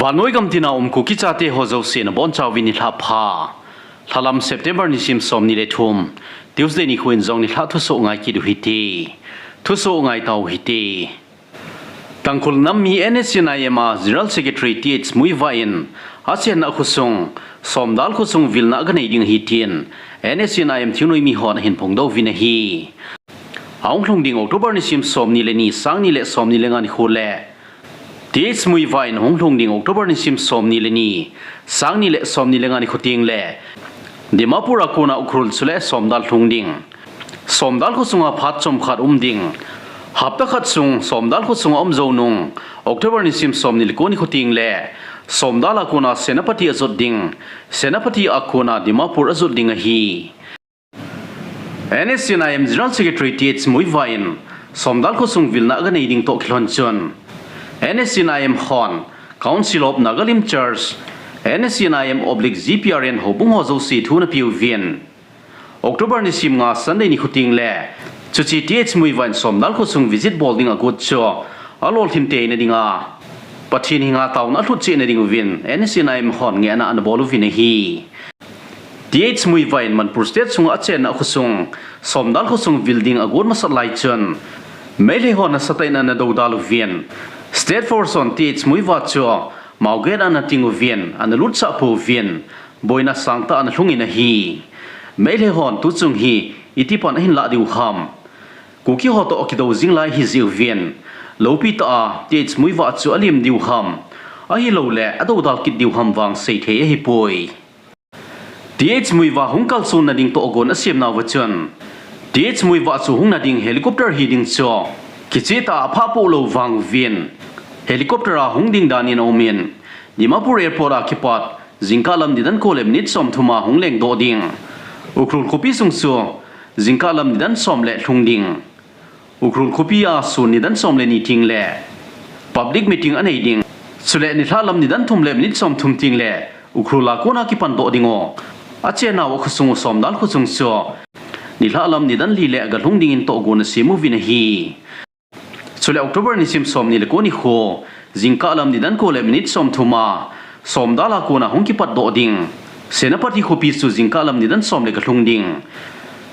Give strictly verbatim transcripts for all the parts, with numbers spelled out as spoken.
Anoi gam tina um Kuki chate ho jouse nabonchauvin nilhah pha. Lhalam September nisim somni le thum, Tuesday nikho in jong nilhah thusoh ngai kit u hite. Thusoh ngai tau hite. Tangkhul nam mi N S C N I M a General Secretary T H Muivah in, achenna khosung, Somdal khosung vilna aganei ding ahi tin, N S C N I M thingnoimi hon ahin phongdoh uvin ahi. Ahung lhung ding October nisim somni le ni, sangni le somni le nga nikho le, T H Muivah in ahung lhung ding October nisim somni le ni, sangni le somni le nga nikho teng le, Dimapur a kona Ukhrul chule Somdal lhung ding. Somdal khosunga phat chomkhat um ding. Hapta khat sung Somdal khosunga um jou nung, October nisim somni le ko nikho teng le, Somdal a kona Senapati ajot ding. Senapati a kona Dimapur ajot ding ahi. N S C N I M General Secretary T H Muivah in Somdal khosung vilna aganei ding toh kilhon chun, N S C N I M hon Council of Nagalim Church, N S C N I M oblique G P R N houbung ho jouse thu anapeuvin, October nisim nga Sunday nikho teng le, chuche T H Muivah in Somdal khosung visit bol ding agot chu alolhin teina dinga, Pathen henga taona alhut chehna ding uvin N S C N I M hon ngehna anabol uvin ahi. T H Muivah in Manipur State sunga achenna khosung, Somdal khosung vil ding agot masat lai chun, Meitei hon nasatah in anadoudal uvin, State Force hon T H Muivah chu Mao Gate a anating uvin, analutsah pouvin, boina sangtah a analhungin ahi. Meitei hon tuchung hi itipan ahin lah diu ham? Kuki ho toh akidou jing lai ahi jeh uvin, loupi tah a T H Muivah chu alim diu ham? Ahilouleh adoudal kit diu ham vang seithei ahipoi. T H Muivah hung kalsonna ding tohgon asem nauva chun, T H Muivah chu hungna ding helicopter hiding chu kichehtah a aphah poh lou vang uvin, helicopter a hung ding dan in aumin, Dimapur Airport a kipat jingkah lam nidan ko le minute somthum a hung lengdoh ding. Ukhrul khopi sung chu jingkah lam nidan som le lhung ding. Ukhrul khopi a sun nidan som le ni teng le public meeting anei ding. Chule nilhah lam nidan thum le minute somthum teng le Ukhrul a kona kipandoh ding u. Achennau a khosung u Somdal khosung chu nilhah lam nidan li le agalhung dingin tohgon asem uvin ahi. Chule October nisim somni le ko nikho, jingkah lam nidan ko le minute somthum a Somdal a kona hung kipatdoh ding. Senapati khopi chu jingkah lam nidan som le agalhung ding.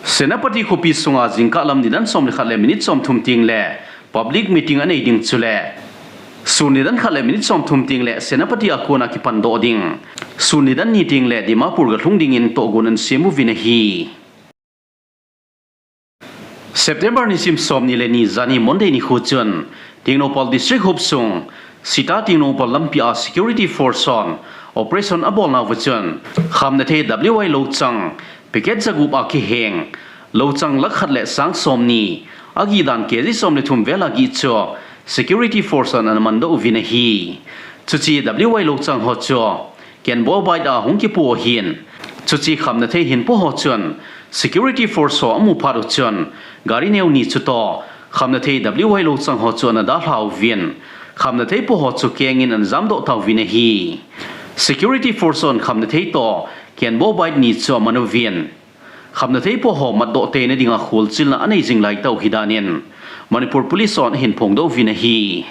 Senapati khopi sunga jingkah lam nidan som le khat le minute somthum teng le public meeting anei ding chule sun nidan khat le minute somthum teng le Senapati a kona kipandoh ding. Sun nidan ni teng le Dimapur agalhung dingin tohgon anasem uvin ahi. September nisim somni le ni, jani Monday nikho chun Tengnoupal District hopsung Sita Tengnoupal lampi a security force hon operation abolnauva chun khamnathei W Y louchang packet jagup a kiheng louchang lakh khat le sang somni, agihdan K G som le thum vel agih chu security force hon anamandoh uvin ahi. Chuche W Y louchang ho chu Kenbobite a hung kipo ahin, chuche khamnathei hinpo ho chun security force ho amu phat uchun gari neo ni chutoh khamnathei W Y louchang ho chu anadalhauvin, khamnathei po ho chu kengin anajamdoh tauvin ahi. Security force hon khamnathei toh Kenbobite ni chu amanuvin, khamnathei po ho matdoh teina dinga kholchilna anei jing laitah u ahi danin Manipur Police hon ahin phongdoh uvin ahi.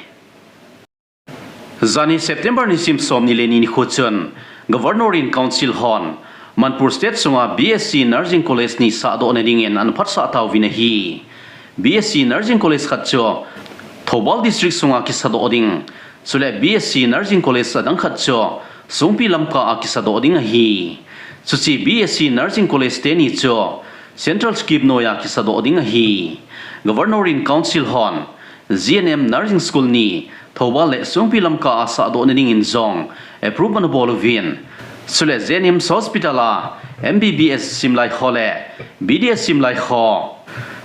Jani September nisim somni le ni nikho chun Governor in Council hon Manipur State sunga B S C Nursing College ni sahdohna dingin anaphatsah tauvin ahi. B S C Nursing College khat chu Thoubal District sunga kisadoh ding, chule B S C Nursing College adang khat chu Songpi Lamka a kisadoh ding ahi. Chuche B S C Nursing College teni chu Central Scheme noiya kisadoh ding ahi. Governor in Council hon G N M Nursing School ni Thoubal le Songpi Lamka a sahdohna dingin jong approve anabol uvin, chule Jenims Hospital a M B B S simlai ho le B D S simlai ho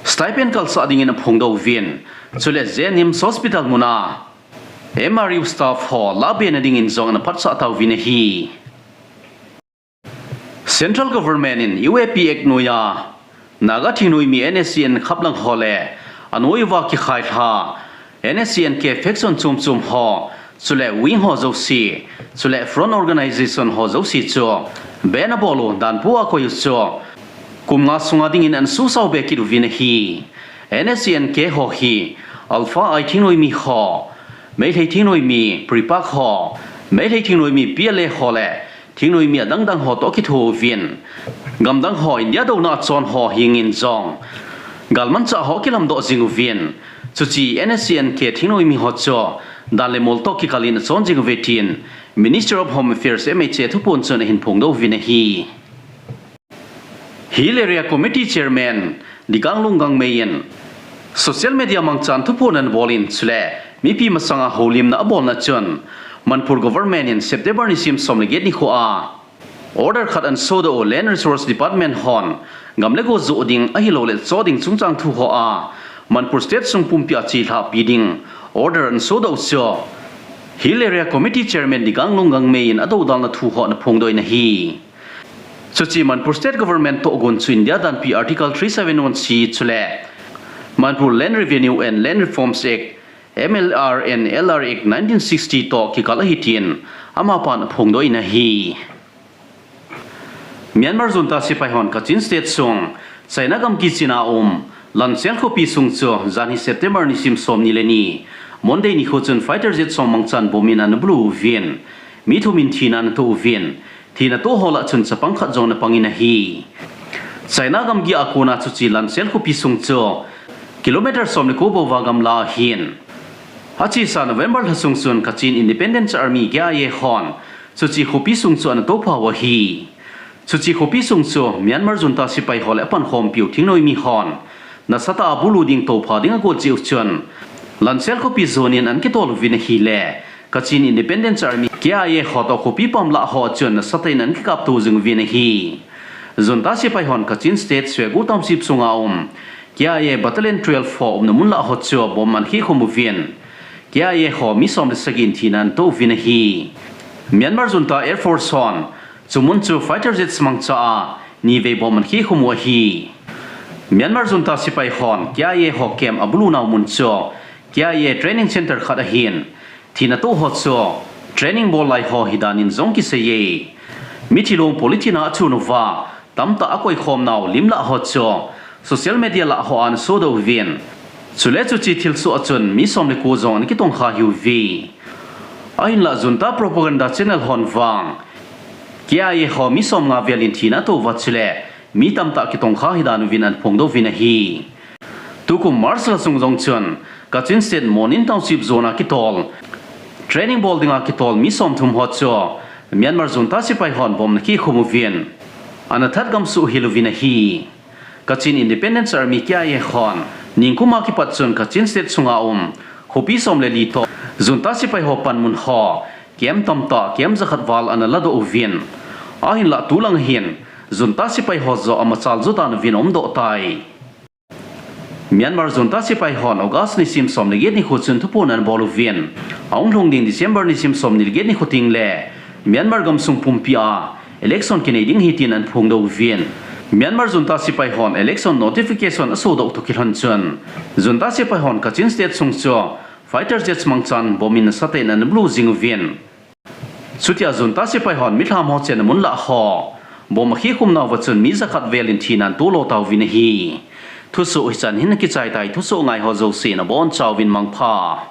stipend kalsah dingin aphongdoh uvin, chule Jenims Hospital muna M R U staff ho lahbena dingin jong anaphatsah tauvin ahi. Central Government in U A P Act noiya Naga thingnoimi N S C N khaplang ho le anoi uva kikhailha N S C N K faction chom chom ho, chule wing ho jouse, chule front organization ho jouse chu ban abol u, danpu a akoi u chu kum nga sunga dingin anasuhsao be kit uvin ahi. N S C N K ho hi Alpha I thingnoimi ho, Meitei thingnoimi PREPAK ho, Meitei thingnoimi P L A ho le thingnoimi adangdang ho toh kithouvin, gamdang ho India douna achon ho hengin jong galmanchah ho kilamdoh jing uvin, chuche N S C N K thingnoimi ho chu dan le mol toh kikalin achon jing uve tin Minister of Home Affairs, M H A, thuphon chun ahin phongdoh uvin ahi. Hill Area Committee Chairman Diganglung Gangmei in social media mangchan thuphon anabol in, chule mipi masanga houlimna abolna chun Manipur Government in September nisim som le get nikho a order khat anasodoh u, Land Resource Department hon gam le go joh ding ahilouleh cho ding chungchang thu hoa Manipur State sung pumpia chelhahpi ding order anasodoh u chu Hill Area Committee Chairman Diganglung Gangmei in adoudalna thu ho anaphongdoh in ahi. Chuche Manipur State Government tohgon chu India danpi Article three seven one C chule Manipur Land Revenue and Land Reforms Act, M L R and L R Act nineteen sixty toh kikal ahi tin amapan aphongdoh in ahi. Myanmar junta sepai hon Kachin State sung China gam kichena um Lansel khopi sung chu janhi September nisim somni le ni, Monday nikho chun fighter jet som mangchan bomb in anabulu uvin, mi thum in thina anato uvin, thina to ho lah chun chapang khat jong anapang in ahi. China gamgi a kona chuche Lansel khopi sung chu kilometer som le ko bouva gamla ahin. Achesa November lha sung chun Kachin Independence Army, K I A hon chuche khopi sung chu anato phau ahi. Chuche khopi sung chu Myanmar junta sepai ho le apankhompiu thingnoimi hon nasatah a bulu ding, topha ding agot jeh u chun Lansel khopi jonin anakitol uvin ahile, Kachin Independence Army, K I A ho toh khopi pam lah ho chun nasatah in anakikapto jing uvin ahi. Junta sepai hon Kachin State Shuegu Township sunga um K I A Battalion twelve ho umna mun lah ho chu bomb anakhekhum uvin, K I A ho mi som le sagi in thina anato uvin ahi. Myanmar junta Air Force hon chumun chu fighter jets mangcha a nivei bomb anakhekhum u ahi. Myanmar junta sepai hon K I A ho camp abulunau mun chu K I A training center khat ahin, thina to ho chu training bol lai ho hidan in jong kiseiye. Mithi long polythene a achun uva tamtah akoikhomnau lim lah ho chu social media lah hoa anasodoh uvin, chule chuche thilsoh a chun mi som le ko jong anakitongkha ahiuve. Ahinlah junta propaganda channel hon vang K I A ho mi somnga vel in thina ato uva chule mi tamtah kitongkha ahidan uvin anaphongdoh uvin ahi. Tukum March lha sung jong chun Kachin State Monin Township zone a kitol, training bol dinga kitol mi somthum ho chu Myanmar junta sepai hon bomb anakhekhum uvin, anathat gamsuh hel uvin ahi. Kachin Independence Army, K I A hon ningkum a kipat chun Kachin State sunga um khopi som le li toh junta sepai ho panmun ho camp tamtah, camp jakhat val analadoh uvin, ahinlah tulang hin junta sepai ho joh amachal jodan uvin aumdoh tai. Myanmar junta sepai hon August nisim som le get nikho chun thuphon anabol uvin, ahung lhung ding December nisim somni le get nikho tengle Myanmar gamsung pumpi a election kinei ding ahi tin anaphongdoh uvin, Myanmar junta sepai hon election notification asodoh toh kilhon chun junta sepai hon Kachin State sung chu fighter jets mangchan bomb in nasatah in anabulu jing uvin, chutia junta sepai hon milham ho chenna mun lah ho bomb akhekhumnau va chun mi jakhat vel in thina anato lo tauvin ahi. Thusoh hichan hin akichai tai, thusoh ngai ho jouse nabonchauvin mangpha.